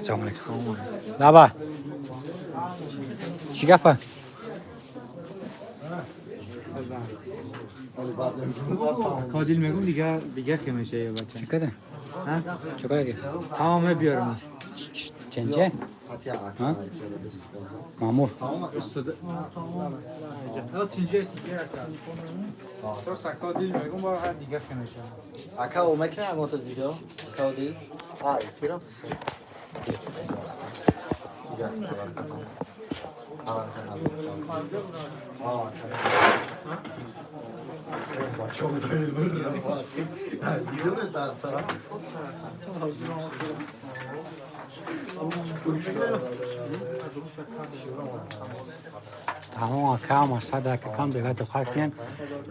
Салому алейкум. Лаба. Чӣ гапа? کادیل میگم دیگه دیگه خیمه یه بچه. Чӣ када? ها؟ Чӣ када? تمام بیارم. Ченче? Мамур. نه تینجه تینجه تو کادیل میگم با دیگه خیمه شه. Ака, омекна агонта видео? Каоди? А, эфирам? Тамом, ака, масад ака, кам бега духар кунем.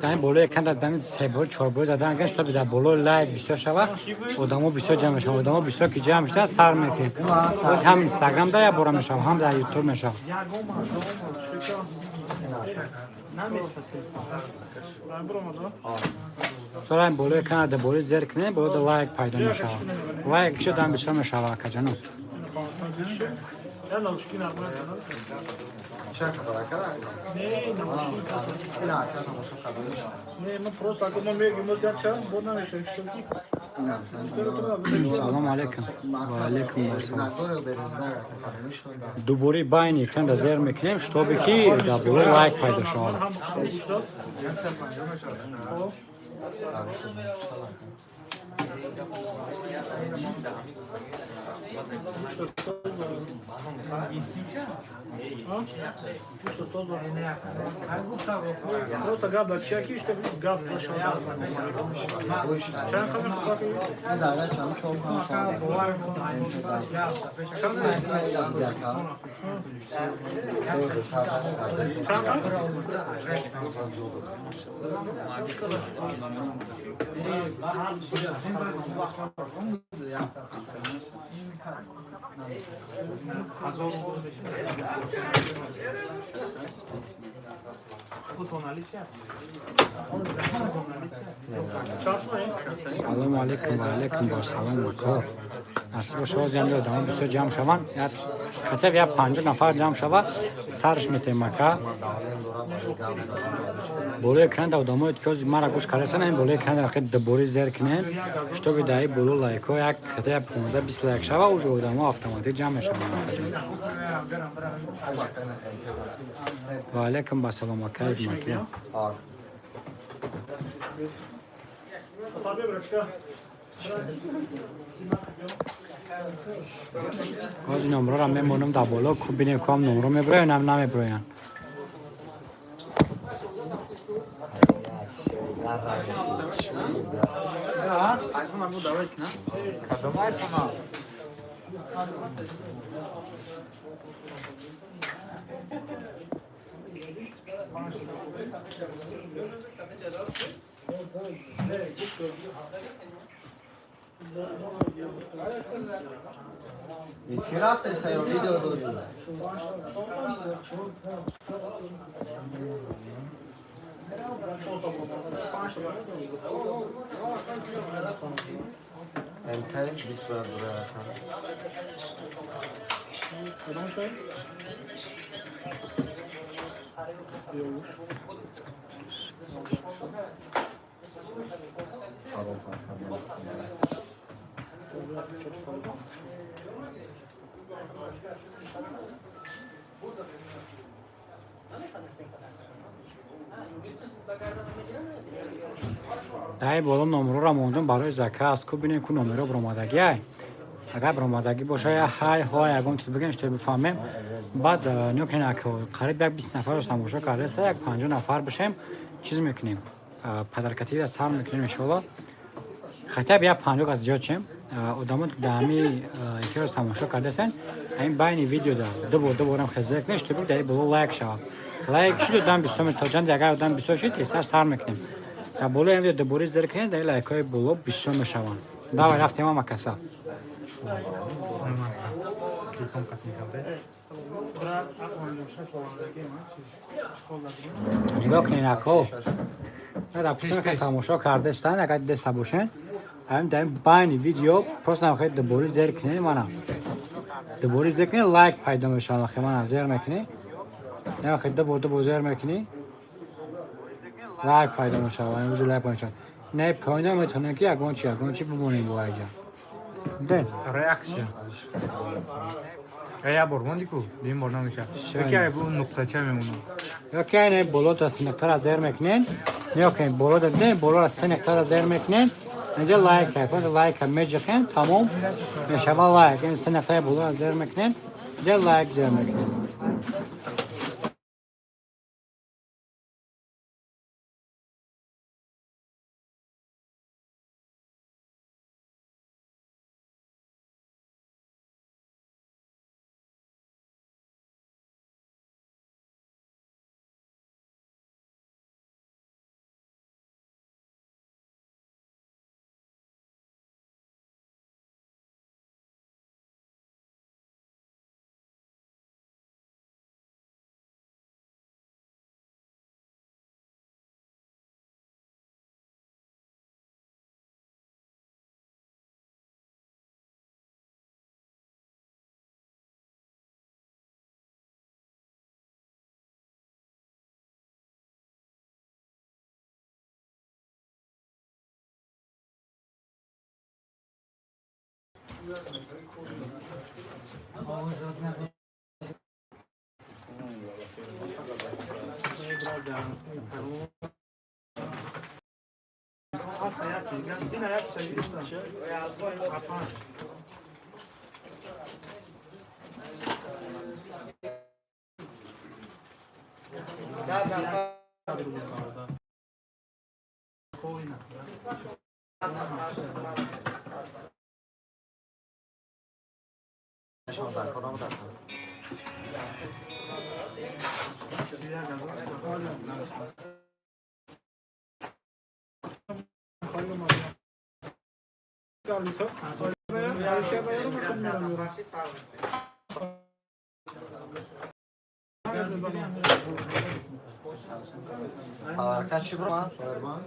Дар ин болои канд аз дами се бор, чор бор задан гашт, то дар боло лайк бисёр шава, одамо бисёр ҷамъ мешаванд. Одамо бисёр ки ҷамъ мешаванд, сар мекунем. Боз ҳам Инстаграм да як бора мешава, ҳам дар Ютуб мешава. Сола ин болои канд дар болои зер кунем, боло да лайк пайдо мешава. Лайк шуд, ҳам бисёр мешава, акаҷоно. Салому алейкум. Ва алейкум ассалом. Дубори байни канда зер мекунем, чтобы ки дар боло лайк пайдо шавад. Просто гап дар чия ки ишта гап зашава. Чанд қадр чанд қадр? Салому алейкум, ва алейкум ассалом, ака. Насиб боша, ҳозир ҳамҷо одамо бисёр ҷамъ шаванд. Як хотя б як 50 нафар ҷамъ шава, сарш метем, ака. Болои экран да одамое ки ҳозир мара гӯш кардасан, ин болои экран да дубори зер кунем, чтобы дар ин боло лайкҳо як хотя як 15-20 лайк шава, уже одамо автоматик ҷамъ мешаванд, акаҷон. Ва алейкум ассалом, ака Ҳикматулло. Ҳозир номроро мемонам дар боло, ку бинем, ку ҳам номро мебироянд, ҳам намебироянд. آیفون هم دعوت کنه کدوم آیفون؟ Эфир рафтеса ё видео дорӣ? Enter 20 бояд бурая. Кадом шай? Дар ин боло номроро мондум барои заказ. Ку бинем, ку номеро биромадагӣ ай. Агар биромадагӣ боша, я ҳай ҳо ягон чиз бигем, что бифаҳмем. Баъд нигоҳ кунед, ака, қариб як 20 нафарро тамошо кардаста, як 50 нафар бошем, чиз мекунем. Подаркатиро сар мекунем, иншоалло. Хотя б як 50 кас зиёд шем. Одамо дар ҳами эфирро тамошо кардастанд, ҳамин байни видео да ду бор, ду борам хеза кунед, чтобы дар ин боло лайк шавад. Лайк шуд, одам бисёр то чанд, агар одам бисёр шуд, тезтар сар мекунем. Дар болои ҳам видео дубори зер кунед, дар ин лайкҳои боло бисёр мешаванд. Давай, рафтем, ама каса. телефон قطع میکنم. Нигоҳ кунед, ако. Дар тамошо кардастан, агар дидаста бошен, ҳамин дар байни видео просто намехоҳед дубори зер кунед, мана. Дубори зер кунед, лайк пайдо мешавад. Хе мана зер мекунӣ. Намехоҳед дубор дубор зер мекунӣ. Лайк пайдо мешавад. Имрӯз лайк пайдо мешавад. Не, поинда метавонем ки ягон чи бимонем бо айҷа. Ден. Реаксия. Я бор монди ку, дим бор намеша. Яке ай бу нуқтача мемонад. Ёки айне боло та се нуқтара зер мекунен. Нигоҳ кунед, боло да дидем, боло се нуқтара зер мекунен. Инҷа лайк ай, просто лайк меҷиқен, тамом мешава лайк. Ин се нуқтаи боло зер мекунен, инҷа лайк зер мекунен. Kaç bro? Ferman.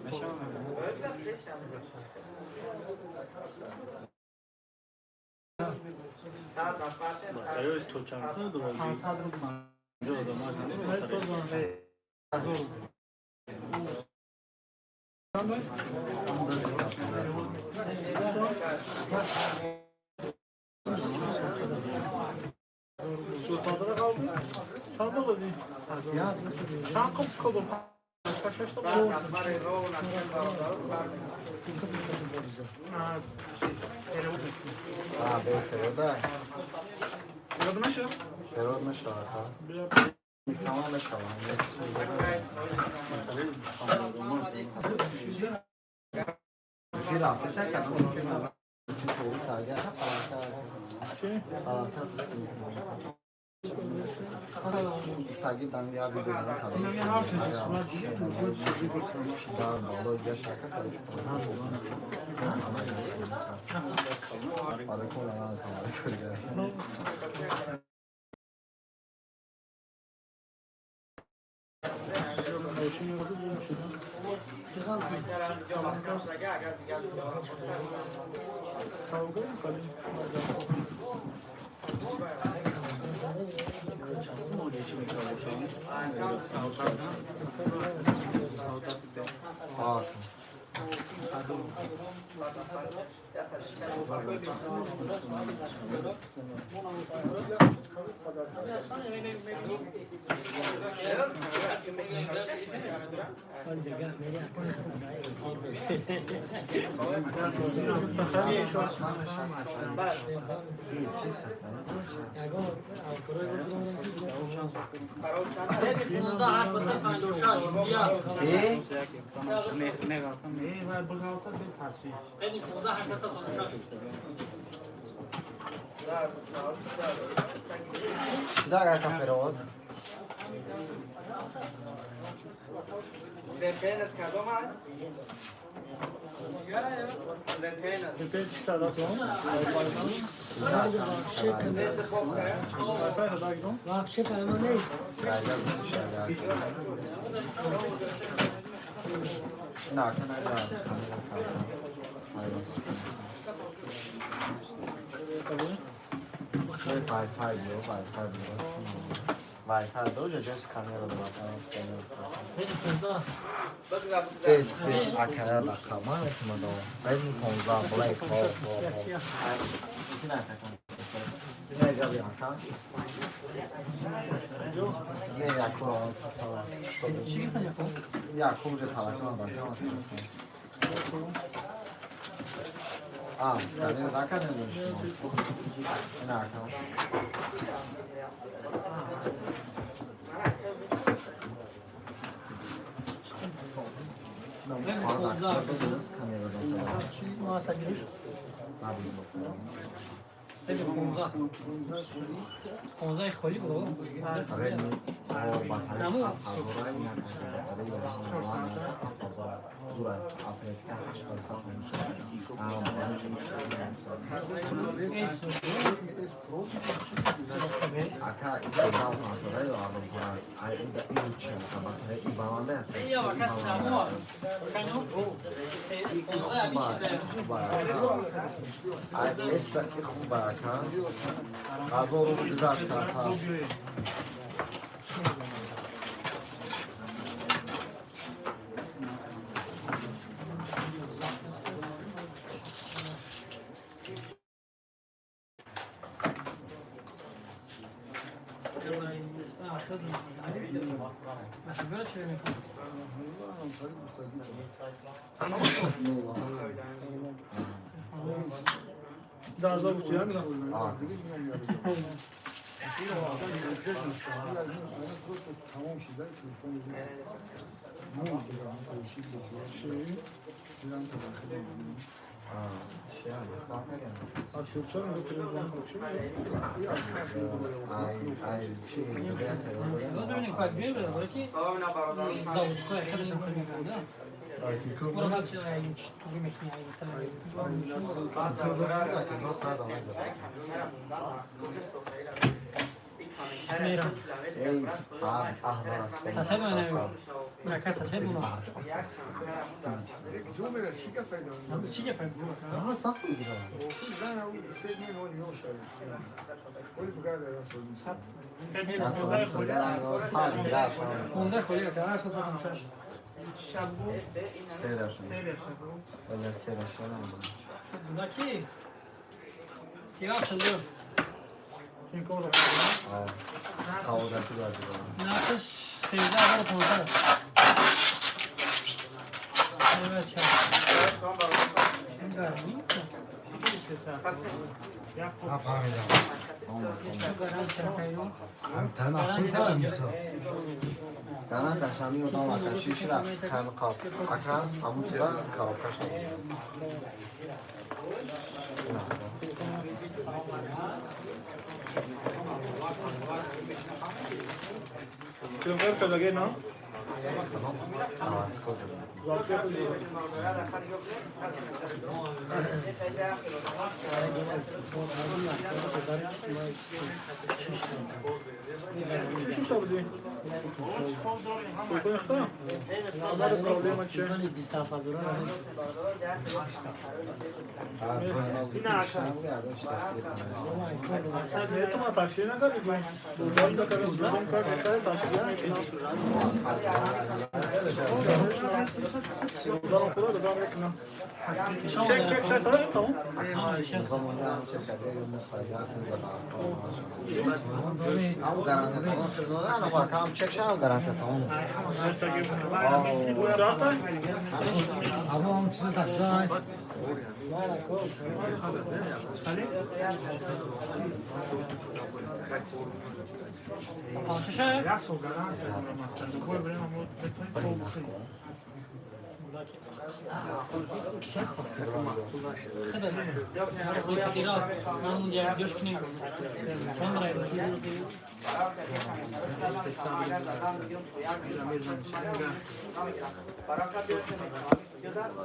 Wi-Fi doja just camera do scanner. This akara da kama mado. Ben 15 black hole. Ne gabi aka? Ne yakko pasala. Yakko уже талакма ба. А, сканер накардем шумо. Не ака.